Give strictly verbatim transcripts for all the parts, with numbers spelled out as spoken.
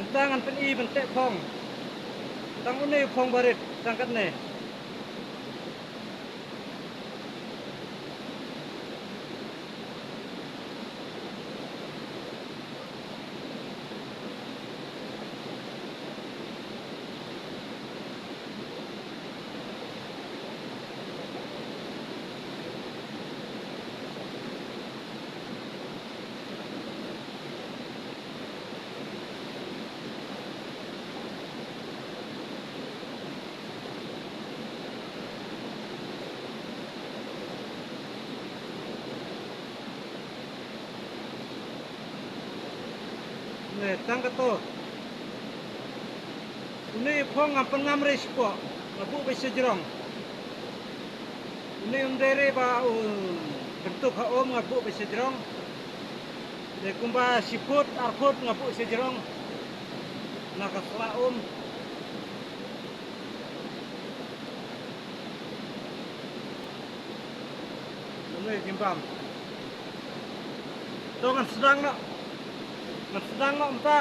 Mynta ngan pyni ban teh phong. Tang une u phong barit, tang katne. Ne, tang kato. Une u phong ngam pynngam re shapoh, nga buh beit sha jrong. Une um dei re ba u kyntup ha um, nga buh beit sha jrong. Dei kumba shi phut, ar phut nga buh sha jrong. Na ka sla um. Une u jingbam. To ngan sdang noh. Ngan sdang noh mynta.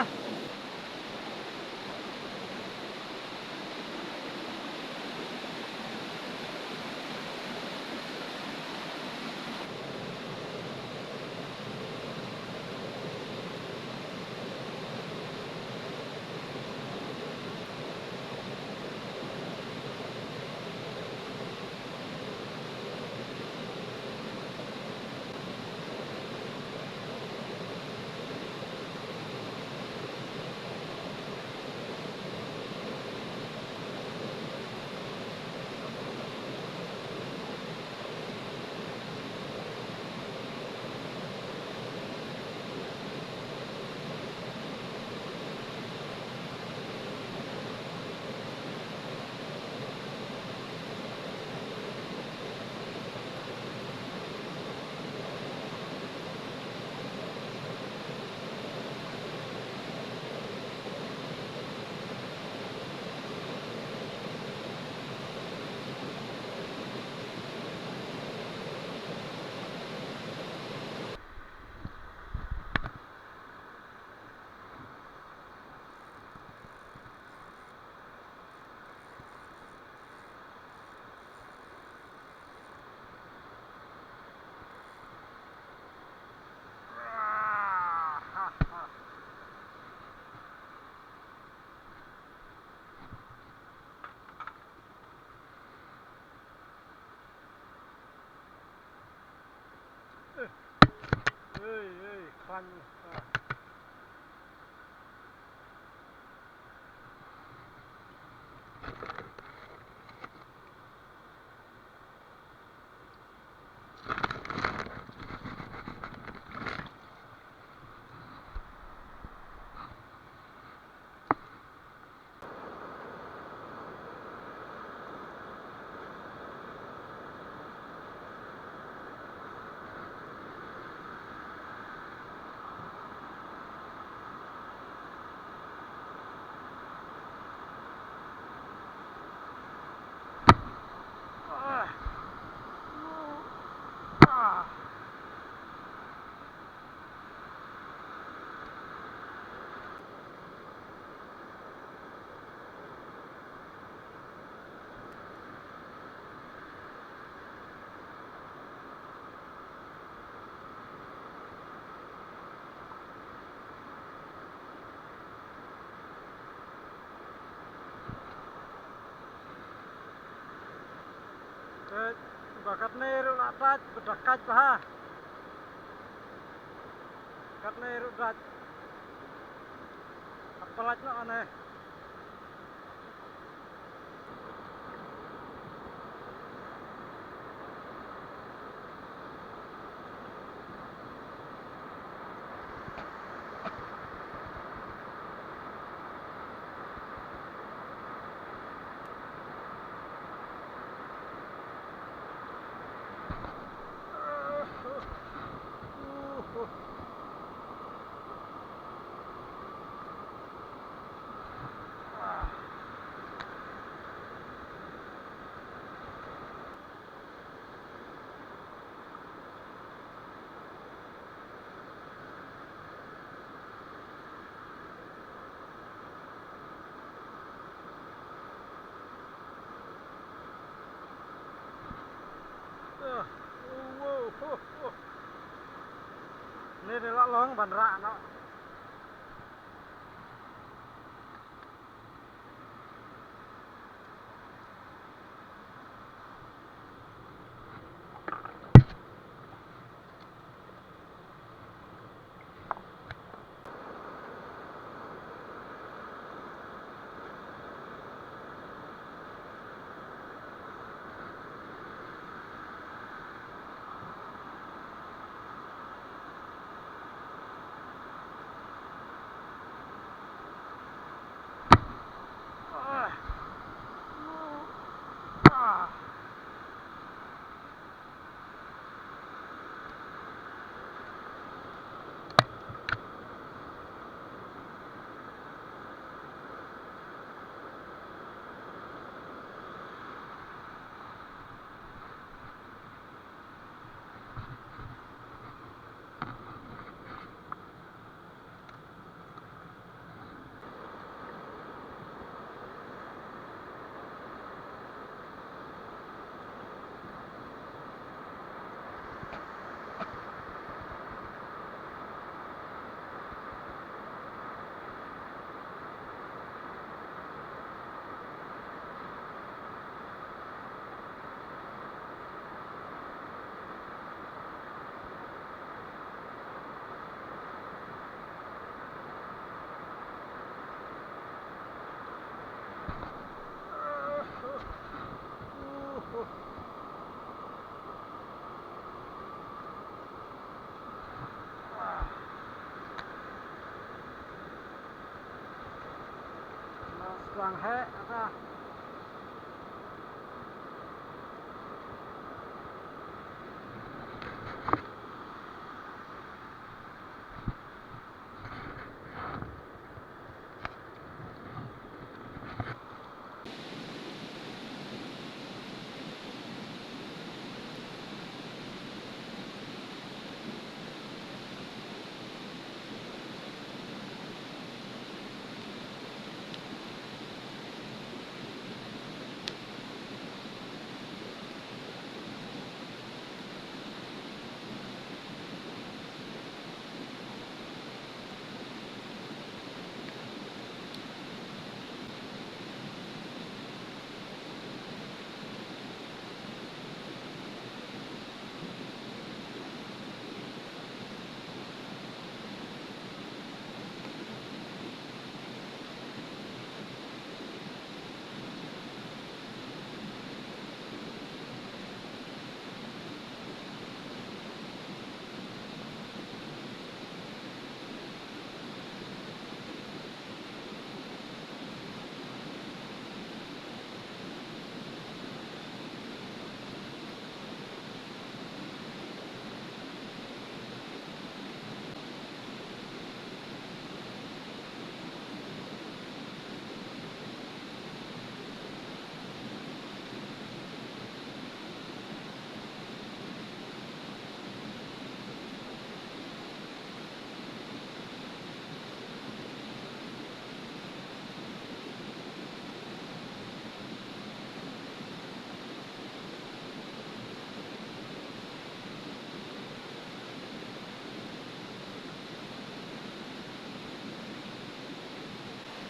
Ei, ei, khlaiñ. Te ba katne ruh la dait, ba da kait bha. Katne ruh dait. Hap pyllait noh ane. Ni de la long ban rah noh. Strong heh, ata.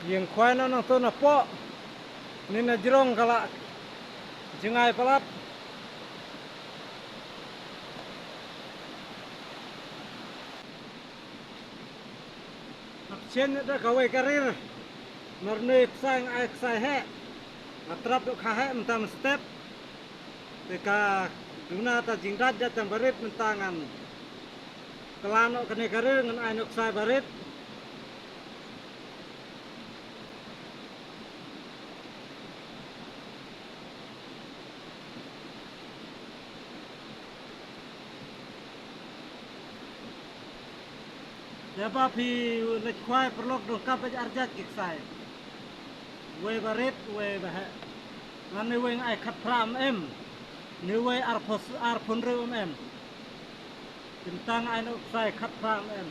Ïeng khwai na nangto na poh. Ni na jrong ka la jngai palat. Hap sien da kawei ka rir. Mar ne ksai nga ai ksai heh. Nga trap dok kha heh mynta mynstep. Te ka duna ta jingdait jait tang barit mynta ngan kylla noh kane ka rir ngan ai noh ksai barit. Ïa ba phi leit khwai paralok dong kap bad arjat ki ksai. Wei ba rit, wei ba heh. Ngan ne wei nga ai khatphra em em. Ne wei arphew, arphew hynriew em em. Te mynta nga ai noh ksai khatphra em em.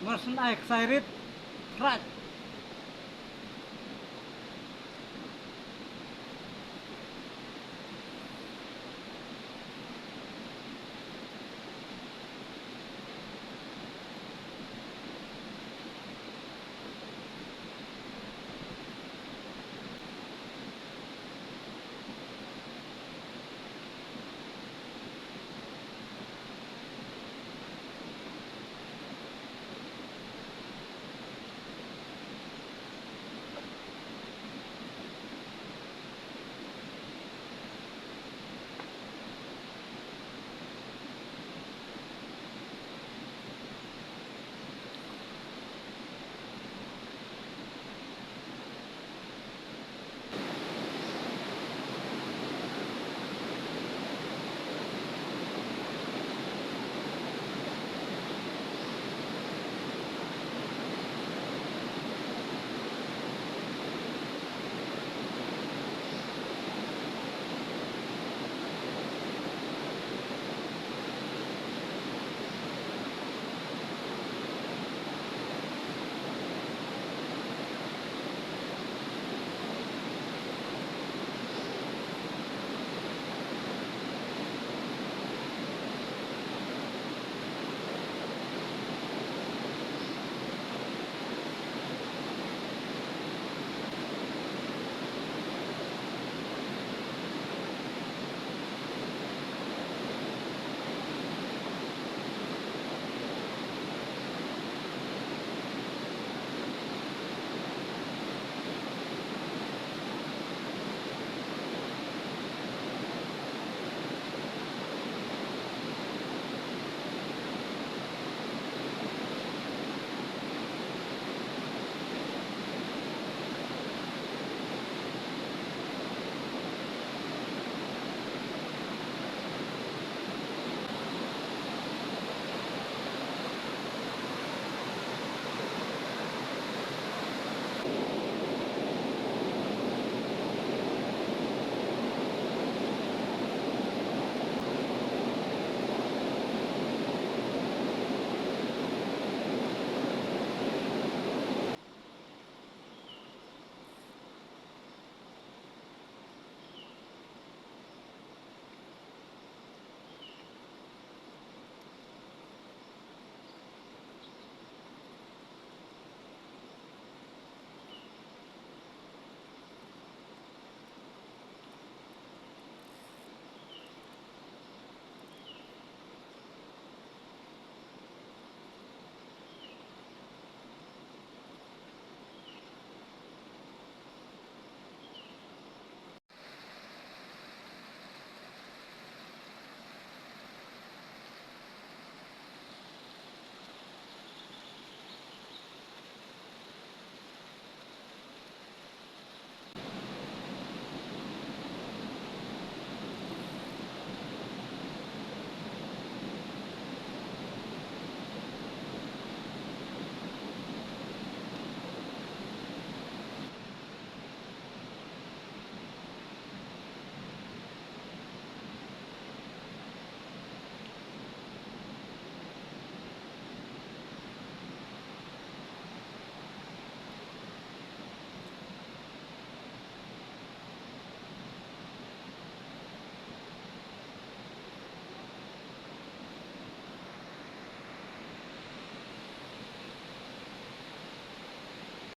Mar syn ai ksai rit, rat.